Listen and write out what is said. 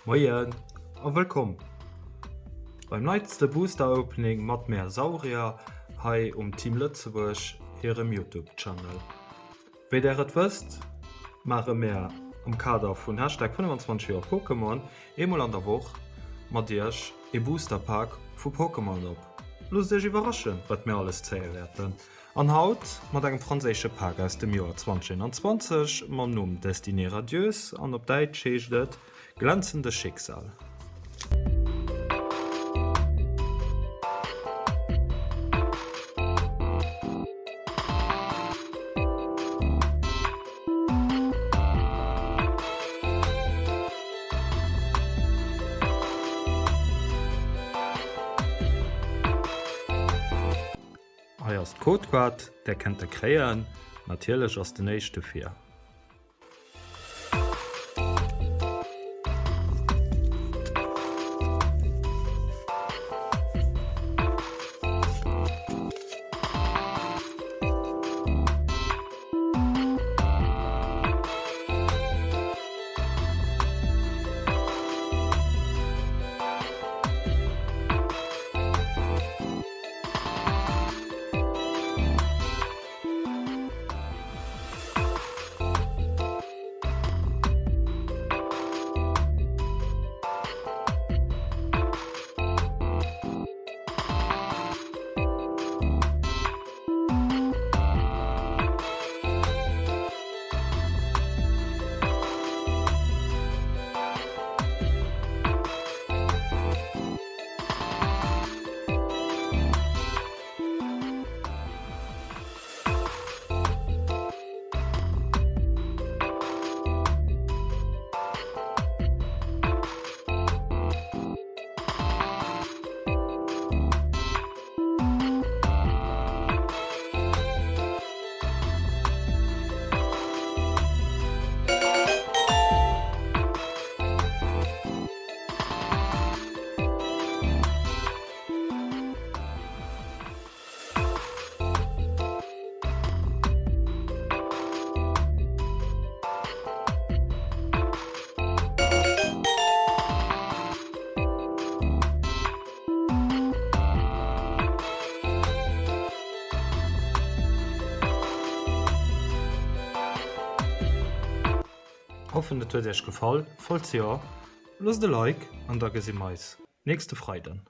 Moien a wëllkomm beim neitste Booster Opening mat mär Saurier hei um Team Lëtzebuerg hirem Youtube Channel. Wéi där et wësst, maache mär am Kader vun Hashtag 25 Joer Pokémon eemol an der Woch mat iech ee Booster Pak vu Pokémon op. Loosst iech iwwerraschen, wat mär alles zéie wäerten. An haut mat engem franséische Pak aus dem Joer 2021 mam Numm Destinée radieuse an op Däitsch heescht et Glänzendes Schicksal. Hei ass d'Codekaart, där kennt der kréien. Natierlech ass den éischte fir. Hoffen et huet iech gefall, falls jo loosst e Like an da gesi mer eis nächste Freiden.